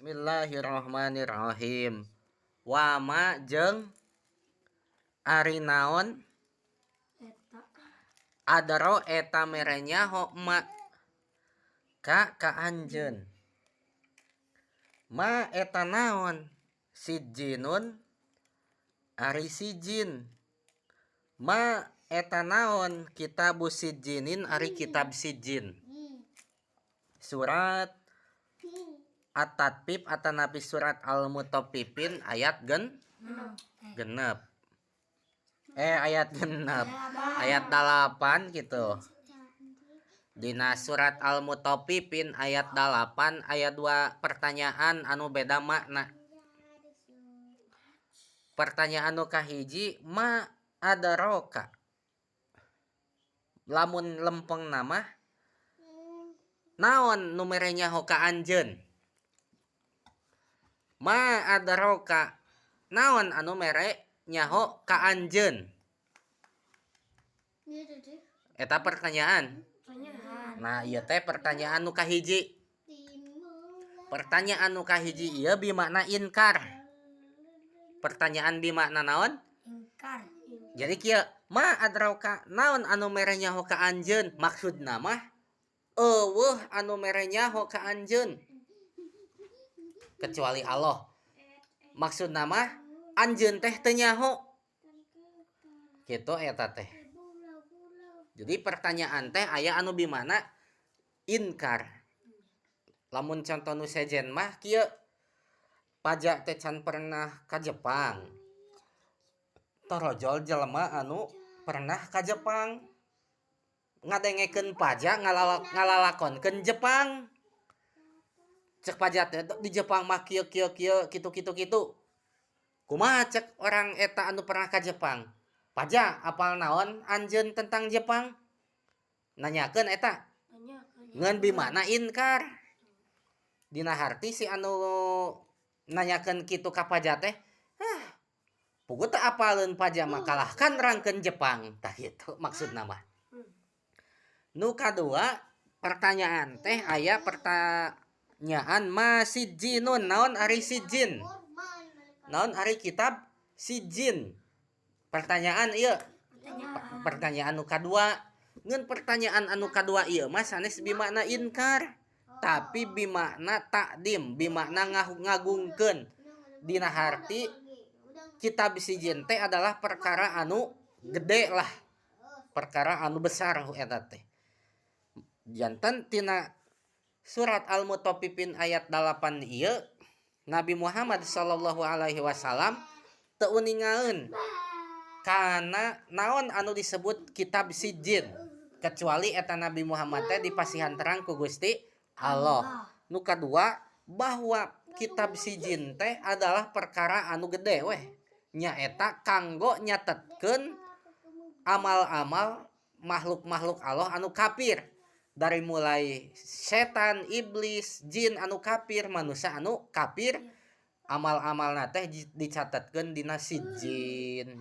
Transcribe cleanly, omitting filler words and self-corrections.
Bismillahirrahmanirrahim. Wama jeung ari naon adro eta mere nyaho ma ka ka anjeun. Ma eta naon sijinun ari sijin. Ma eta naon kitabu sijinin ari kitab sijin. Surat At-Tatfif atanapi surat Al-Mutaffifin ayat 6. Ayat 6, ayat 8 gitu. Dina surat Al-Mutaffifin ayat 8 ayat 2 pertanyaan anu beda makna. Pertanyaan nu kahiji, ma adroka. Lamun lempeng nama naon nu mere nyaho ka anjeun? Ma adroka, naon anu mere nyaho ka anjeun? Eta pertanyaan. Nah, ieu teh pertanyaan nu kahiji. Pertanyaan nu kahiji ieu bimakna inkar. Pertanyaan bimakna naon? Ingkar. Jadi kieu, ma adroka, naon anu mere nyaho ka anjeun? Maksudna mah euweuh anu mere nyaho ka anjeun kecuali Allah. Maksudna mah anjeun teh teu nyaho. Kitu eta teh. Jadi pertanyaan teh aya anu bimakna inkar. Lamun contoh nu sejen mah kieu, pajak teh can pernah ka Jepang. Torojol jelema anu pernah ka Jepang. Ngadengekeun pajak ngalalakonkeun Jepang. Cek pajak teh di Jepang mah kieu kieu kieu kitu kitu kitu. Kumaha cek orang eta anu pernah ka Jepang? Pajak apal naon anjeun tentang Jepang? Nanyakeun eta. Ngan bimakna inkar. Dina harti si anu nanyakeun kitu ka pajak teh, "Hah, puguh teu apaleun pajak mah kalahkan nerangkeun Jepang." Tah kitu maksudna mah. Nu kadua, pertanyaan teh aya pertanyaan ma sijinun, naon ari sijin? Naon ari kitab sijin? Pertanyaan ieu. Pertanyaan nu kadua. Ngan pertanyaan anu kadua ieu mah sanes bimakna inkar, tapi bimakna takdim, bimakna ngagungkeun. Dina harti kitab sijin teh adalah perkara anu gede lah. Perkara anu besar eta teh. Janten tina surat Al-Mutaffifin ayat 8 ieu Nabi Muhammad sallallahu alaihi wasallam teu uningaeun kana naon anu disebut kitab sijin kecuali eta Nabi Muhammad teh dipasihan terang ku Gusti Allah. Nu kadua, bahwa kitab sijin teh adalah perkara anu gede weh, nyaeta kanggo nyatetkeun amal-amal makhluk-makhluk Allah anu kafir, dari mulai setan, iblis, jin anu kafir, manusia anu kafir, amal-amalna teh dicatatkeun dina sijin.